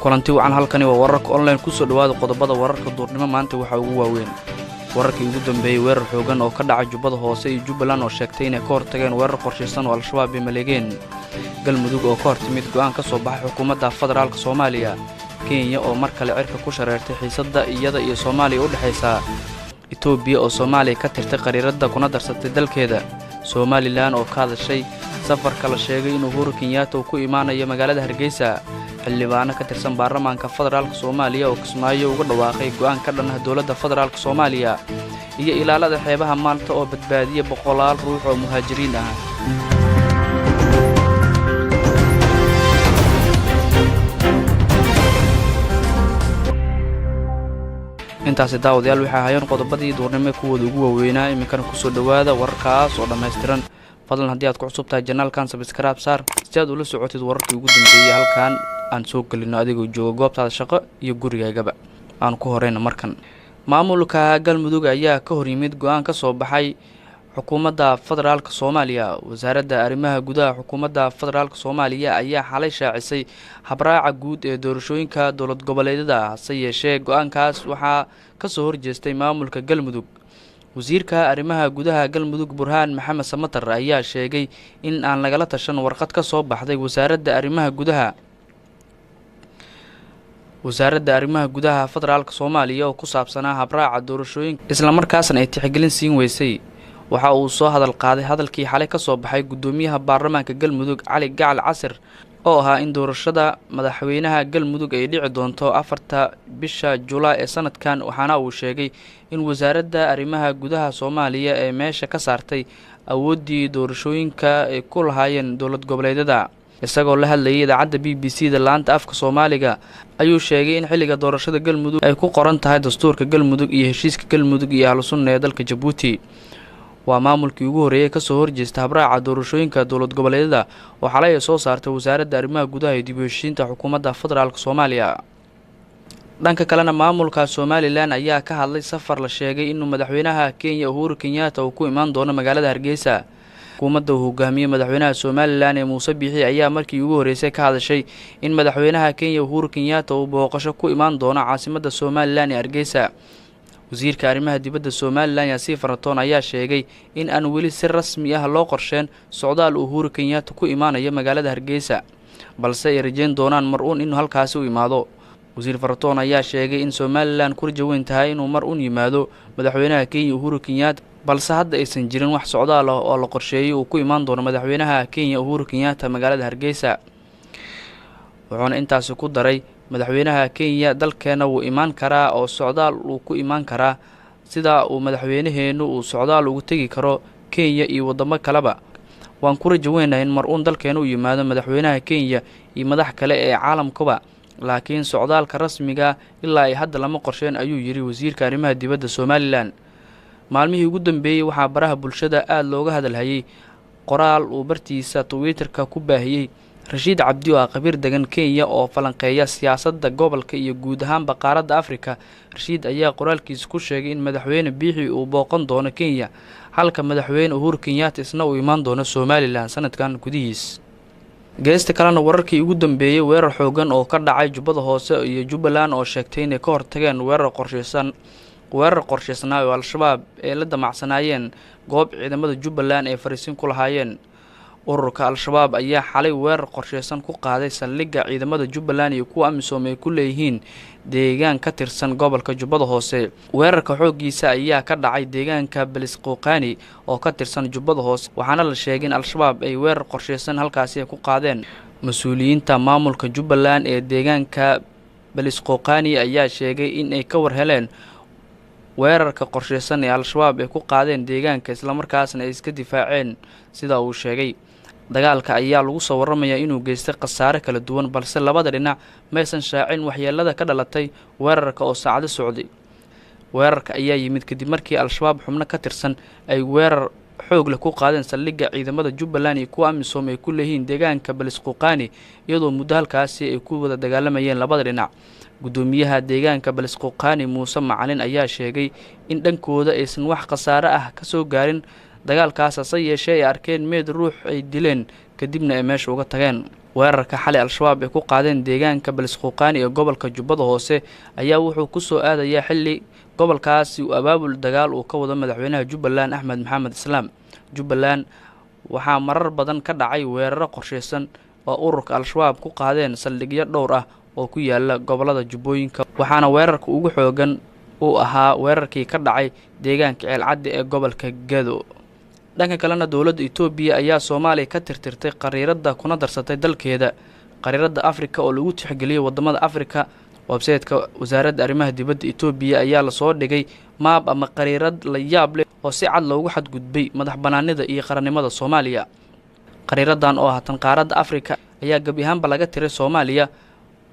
Kulanti wacan, halkani waa wararka online. Kusoo dhawaada qodobada wararka duurnimo. Maanta waxaa ugu waaweyn wararkii ugu dambeeyey weerar xoogan oo ka dhacay Jubbada Hoose iyo Jubbaland oo sheegtay inay ka hortageen weerar qorshaysan oo Al-Shabaab ay maleegeen. Galmudug oo ka hortimid go'aan ka soo baxay xukuumadda federaalka Soomaaliya. Kenya oo mar kale cirka ku shareertay xiisadda iyada iyo Soomaaliya u dhexaysa. Etoobiya oo Soomaaliya ka tirtay qariiradda kuna darsatay dalkeeda. Somalilan oo ka hadashay safarka la sheegay inuu Uhuru Kenyatta uu ku imaanayo magaalada Hargeysa. Xildhibaano ka tirsan baarlamaanka federaalka Soomaaliya oo Kismaayo uga dhawaaqay go'aan ka dhan ah dowladda federaalka Soomaaliya. Iyo ilaalada xeebaha Maalta oo badbaadiya boqolaal ruux oo muhaajiriin ah. Intaasi daawadayaal waxay ahaayeen qodobadii duurnimo kuwooda ugu waaweynaa. Iminkana kusoo dhowaada wararkaas oo dhammaystiran. Fadlan haddii aad ku cusub tahay janaalkan, sabskraib saar si aad ula socotid wararkii ugu dambeeyey halkan aan soo gelino adigoo jooga goobtaada shaqo iyo gurigaagaba. Aan ku horeyna markan, maamulka Galmudug ayaa ka hor yimid go'aan ka soo baxay xukuumadda federaalka Soomaaliya. Wasaaradda arrimaha gudaha xukuumadda federaalka Soomaaliya ayaa xalay shaacisay habraaca guud ee doorashooyinka dowlad goboleedyada. Hase yeeshee go'aankaas waxaa kasoo horjeestay maamulka Galmudug. Wasiirka arrimaha gudaha Galmudug Burhaan Maxamed Samatar ayaa sheegay in aan lagala tashan warqad ka soo baxday wasaaradda arrimaha gudaha, wasaaradda arrimaha gudaha federaalka Soomaaliya oo ku saabsanaa habraaca doorashooyinka, islamarkaasna ay tixgelin siin weysay. Waxa uu soo hadal qaaday hadalkii xalay ka soo baxay guddoomiyaha baarlamaanka Galmudug Cali Gacal Casir oo ahaa in doorashada madaxweynaha Galmudug ay dhici doonto 4ta bisha Julaay ee sanadkan. Waxaana uu sheegay in wasaaradda arrimaha gudaha Soomaaliya ee meesha ka saartay awooddii doorashooyinka ay ku lahaayeen dowlad goboleedyada. Isagoo la hadlayay idaacadda BBC da laanta afka Soomaaliga ayuu sheegay in xilliga doorashada Galmudug ay ku qoran tahay dastuurka Galmudug iyo heshiiska Galmudug iyo Ahlu Sunna ee dalka Jabuuti. Waa maamulkii ugu horreeyay kasoo horjeesta habraaca doorashooyinka dowlad goboleedyada oo xalay ay soo saartay wasaaradda arrimaha gudaha iyo dib u heshiinta xukuumadda federaalka Soomaaliya. Dhanka kalena, maamulka Somalilan ayaa ka hadlay safar la sheegay inuu madaxweynaha Kenya Uhuru Kenyatta uu ku imaan doono magaalada Hargeysa. Xukuumadda uu hogaamiyey madaxweynaha Somalilan ee Muuse Biixi ayaa markii ugu horreysay ka hadashay in madaxweynaha Kenya Uhuru Kenyatta uu booqasho ku imaan doono caasimadda Somalilan ee Hargeysa. Wasiirka arrimaha dibadda Somalilan Yaasiin Faratoon ayaa sheegay in aan weli si rasmi ah loo qorsheen socdaal Uhuru Kenyatta ku imaanayo magaalada Hargeysa, balse ay rajeyn doonaan mar uun inuu halkaasi u imaado. Wasiir Faratoon ayaa sheegay in Somalilan ku rajo weyn tahay inuu mar uun yimaado madaxweynaha Kenya Uhuru Kenyatta, balse hadda aysan jirin wax socdaal ah oo la qorsheeyey uu ku imaan doono madaxweynaha Kenya Uhuru Kenyatta magaalada Hargeysa. Wuxuuna intaasi ku daray, madaxweynaha Kenya dalkeena wuu imaan karaa oo socdaal uu ku imaan karaa, sida uu madaxweynaheennu uu socdaal ugu tegi karo Kenya iyo waddamo kaleba. Waan ku rajo weynahay in mar uun dalkeena u yimaado madaxweynaha Kenya iyo madax kale ee caalamkuba, laakiin socdaalka rasmiga ilaa ay hadda lama qorsheen, ayuu yidhi wasiirka arrimaha dibadda Somalilan. Maalmihii ugu dambeeyey waxaa baraha bulshada aada looga hadalhayay qoraal uu bartiisa Twitterka ku baahiyey Rashiid Cabdi oo ah khabiir degan Kenya oo falanqeeya siyaasadda gobolka iyo guud ahaanba qaaradda Afrika. Rashiid ayaa qoraalkiisa ku sheegay in madaxweyne Biixi uu booqan doono Kenya, halka madaxweyne Uhuru Kenyatta isna uu imaan doono Somalilan sanadkan gudihiis. Geesta kalena, wararkii ugu dambeeyey weerar xoogan oo ka dhacay Jubbada Hoose iyo Jubbaland oo sheegtay inay ka hortageen weerar qorshaysan, weerar qorshaysnaa oo Al-Shabaab ay la damacsanaayeen goob ciidamada Jubbaland ay fariisin ku lahaayeen. Ururka Al-Shabaab ayaa xalay weerar qorshaysan ku qaaday saldhigga ciidamada Jubbaland iyo kuwa AMISOM ay ku leeyihiin deegaan ka tirsan gobolka Jubbada Hoose. Weerarka xooggiisa ayaa ka dhacay deegaanka Belisqoqani oo ka tirsan Jubbada Hoose, waxaana la sheegay in Al-Shabaab ay weerar qorshaysan halkaasi ay ku qaadeen. Mas-uuliyiinta maamulka Jubbaland ee deegaanka Belisqoqani ayaa sheegay in ay ka war heleen weerarka qorshaysan ee Al-Shabaab ay ku qaadeen deegaanka, islamarkaasna ay iska difaaceen sida uu sheegay. Dagaalka ayaa lagu soo waramayaa inuu geystay khasaare kala duwan, balse labada dhinac maysan shaacin waxyeelada ka dhalatay weerarka oo saacado socday. Weerarka ayaa yimid kadib markii Al-Shabaab xubno ka tirsan ay weerar xoog leh ku qaadeen saldhigga ciidamada Jubbaland iyo kuwa AMISOM ay ku leeyihiin deegaanka Balisquqani, iyadoo muddo halkaasi ay ku wada dagaalamayeen labada dhinac. Guddoomiyaha deegaanka Balisquqani Muuse Macalin ayaa sheegay in dhankooda aysan wax khasaare ah ka soo gaarin dagaalkaas, hase yeeshee ay arkeen meed ruux ay dileen kadibna ay meesha uga tageen. Weerarka xalay Al-Shabaab ay ku qaadeen deegaanka Balisquuqaani ee gobolka Jubbada Hoose ayaa wuxuu ku soo aadayaa xilli gobolkaasi uu abaabul dagaal uu ka wado madaxweynaha Jubbaland Axmed Maxamed Islaam. Jubbaland waxaa marar badan ka dhacay weeraro qorsheysan oo ururka Al-Shabaab ku qaadeen saldhigyo dhowr ah oo ku yaala gobolada Jubbooyinka, waxaana weerarka ugu xoogan uu ahaa weerarkii ka dhacay deegaanka Ceelcadde ee gobolka Gedo. Dhanka kalena, dowladda Itoobiya ayaa Soomaaliya ka tirtirtay qariiradda kuna darsatay dalkeeda qariiradda Afrika oo lagu tixgeliyey wadamada Afrika. Websayte-ka wasaaradda arrimaha dibadda Itoobiya ayaa lasoo dhigay maab ama qariirad la yaab leh oo si cad loogu xadgudbay madax banaanida iyo qarannimada Soomaaliya. Qariiradan oo ah tan qaaradda Afrika ayaa gebi ahaanba laga tiray Soomaaliya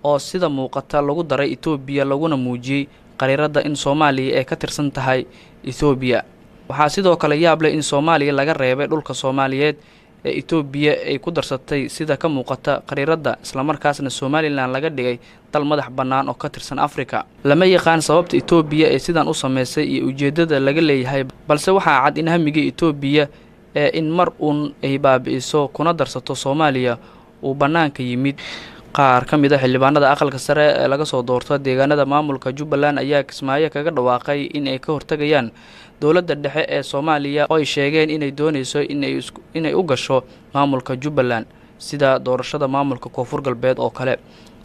oo sida muuqata lagu daray Itoobiya, laguna muujiyey qariiradda in Soomaaliya ay ka tirsan tahay Itoobiya. Waxaa sidoo kale yaab leh in Soomaaliya laga reebay dhulka Soomaaliyeed ee Itoobiya ay ku darsatay sida ka muuqata qariiradda, islamarkaasna Somalilan laga dhigay dal madax bannaan oo ka tirsan Afrika. Lama yaqaan sababta Itoobiya ee sidan u sameysay iyo ujeeddada laga leeyahay, balse waxaa cad in hamigii Itoobiya ee in mar uun ay baabi'iso kuna darsato Soomaaliya uu bannaanka yimid. Qaar ka mid a xildhibaanada aqalka sare ee laga soo doorto deegaanada maamulka Jubbaland ayaa Kismaayo kaga dhawaaqay in ay ka hortagayaan dowladda dhexe ee Soomaaliya oo ay sheegeen inay dooneyso inay u gasho maamulka Jubbaland sida doorashada maamulka Koonfur Galbeed oo kale.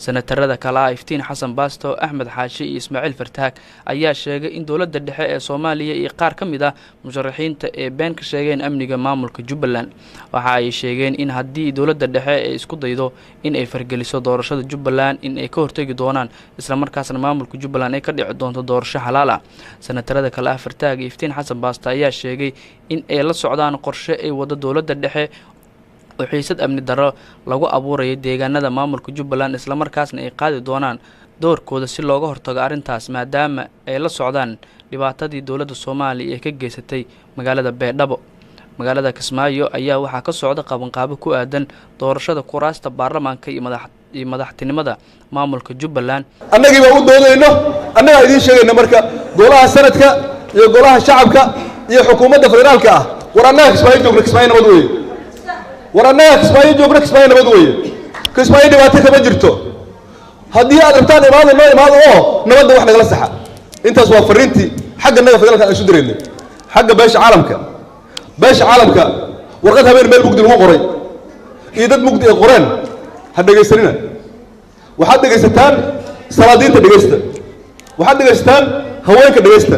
Senatarada kale ah Iftiin Xasan Baasto, Axmed Xaashi iyo Ismaaciil Fartaag ayaa sheegay in dowladda dhexe ee Soomaaliya iyo qaar ka mid ah musharaxiinta ee been ka sheegeen amniga maamulka Jubbaland. Waxa ay sheegeen in haddii dowladda dhexe ay isku daydo in ay fargeliso doorashada Jubbaland in ay ka hortegi doonaan, islamarkaasna maamulka Jubbaland ay ka dhici doonto doorasho xalaal ah. Senatarada kale ah Fartaag iyo Iftiin Xasan Baasto ayaa sheegay in ay la socdaan qorshe ay wado dowladda dhexe oo xiisad amni darro lagu abuurayo deegaanada maamulka Jubbaland, islamarkaasna ay qaadi doonaan doorkooda si looga hortago arrintaas, maadaama ay la socdaan dhibaatadii dowladda Soomaaliya ee ka geysatay magaalada Baydhabo. Magaalada Kismaayo ayaa waxaa ka socda qabanqaabo ku aadan doorashada kuraasta baarlamaanka iyo madaxtinimada maamulka Jubbaland. Annagii baa u doodayno, annagaa idiin sheegayna. Marka golaha sanadka iyo golaha shacabka iyo xukuumadda federaalka ah, war annaga Kismaayo joogna, Kismaayo nabad weeye. War annaga Kismaayo joogna, Kismaayo nabad weeye. Kismaayo dhibaato kama jirto. Haddii aad rabtaan imaado, noo imaado oo nabadda wax nagala saxa. Intaas waa fariintii xagga annaga federaalka aan isu diraynay. Xagga beesha caalamka, beesha caalamka warqad habeen meel mugdi lagu qoray iyo dad mugdi ay qoreen ha dhegaysanina. Waxaad dhegaysataan salaadiinta, dhegaysta. Waxaad dhegaysataan haweenka, dhegaysta.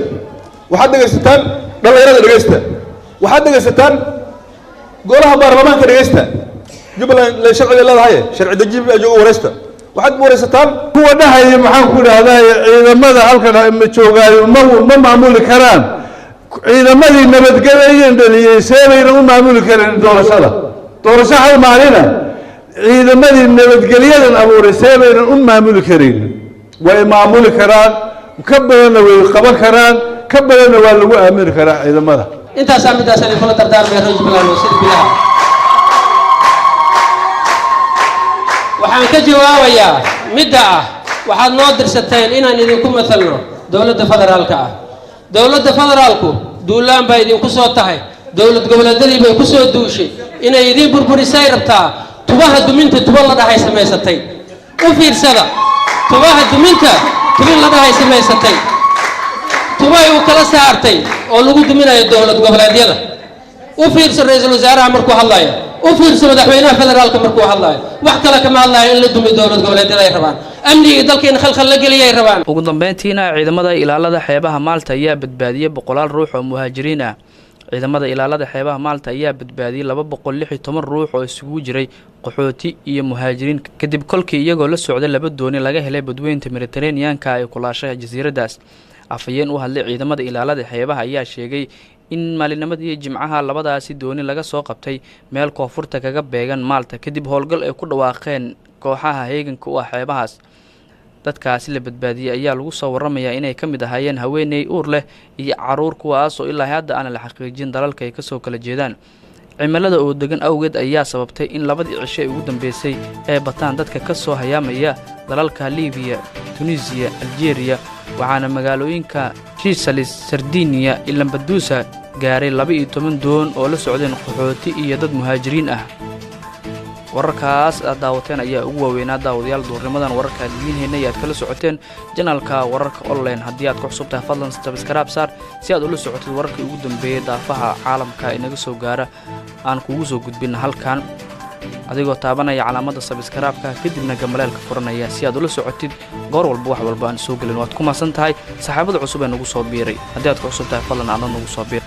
Waxaad dhegaysataan dhallinyarada, dhegaysta. Waxaad dhegaysataan golaha baarlamaanka, dhegaysta. Jubbaland le sharciga leedahay, sharci deji baa jooga, waraysta. Waxaad waraysataan kuwa dhahaya, maxaan ku dhahday, ciidamada halkan ma joogaayo ma maamuli karaan. Ciidamadii nabadgelyadan dhaliyey seebayna u maamuli karin doorashada? Doorasho hal maalina ciidamadii nabadgelyadan abuuray seebaynan u maamuli karin? Way maamuli karaan, ka badanna way qaban karaan, ka badanna waa lagu aamini karaa ciidamada. Intaasaa midaasaan kula dardaarmaya reer Jubbaland oo sida bilaha. Waxaan ka jawaabayaa midda ah waxaad noo dirsateen inaan idinku matalno dowladda federaalka ah. Dowladda federaalku duulaan baa idinku soo tahay, dowlad goboleedyadii bay ku soo duushay, inay idiin burburisay rabtaa. Tubaha duminta tuba la dhahay samaysatay, u fiirsada, tubaha duminta tubin la dhahay samaysatay, tubay u kala saartay oo lagu duminayo dowlad goboleedyada. U fiirso ra-iisul wasaaraha markuu hadlayo, u fiirso madaxweynaha federaalka markuu hadlayo, wax kale kama hadlayo, in la dumiyo dowlad goboleedyada ay rabaan, amnigii dalkeena khalkhal la geliyay rabaan. Ugu dambeyntiina, ciidamada ilaalada xeebaha Maalta ayaa badbaadiyey boqolaal ruux oo muhaajiriin ah. Ciidamada ilaalada xeebaha Maalta ayaa badbaadiyey 216 ruux oo isugu jiray qaxooti iyo muhaajiriin, kadib kolkii iyagoo la socday laba dooni laga helay badweynta Mediteraneanka ay kulaashay jasiiraddaas. Afhayeen u hadlay ciidamada ilaalada xeebaha ayaa sheegay in maalinimadii Jimcaha labadaasi dooni laga soo qabtay meel koonfurta kaga beegan Maalta, kadib howlgal ay ku dhawaaqeen kooxaha heeganka u ah xeebahaas. Dadkaasi la badbaadiyey ayaa lagu soo waramayaa inay ka mid ahaayeen haweeney uur leh iyo caruur, kuwaas oo ilaa hadda aan la xaqiijin dalalka ay kasoo kala jeedaan. Cimilada oo degan awgeed ayaa sababtay in labadii cisho ee ugu dambeysay ee bataan dadka ka soo hayaamaya dalalka Libiya, Tunisiya, Aljeeriya, waxaana magaalooyinka Shisalis, Sardiniya iyo Lambadusa gaaray 12 doon oo la socdeen qaxooti iyo dad muhaajiriin ah. Wararkaas aad daawateen ayaa ugu waaweynaa, daawadayaal, duurnimadan wararka aad idiin haynay aad kala socoteen channelka Wararka Online. Haddii aad ku cusub tahay, fadlan subscribe saar si aad ula socotid wararkii ugu dambeeyey daafaha caalamka inaga soo gaara aan kugu soo gudbin halkan, adigoo taabanaya calaamadda subscribe-ka, kadibna gambaleelka furanaya si aad ula socotid goor walba wax walba aan soo gelin. Waad ku mahadsan tahay saxaabada cusub ee nagu soo biiray. Haddii aad ku cusub tahay, fadlan aadna nagu soo biir.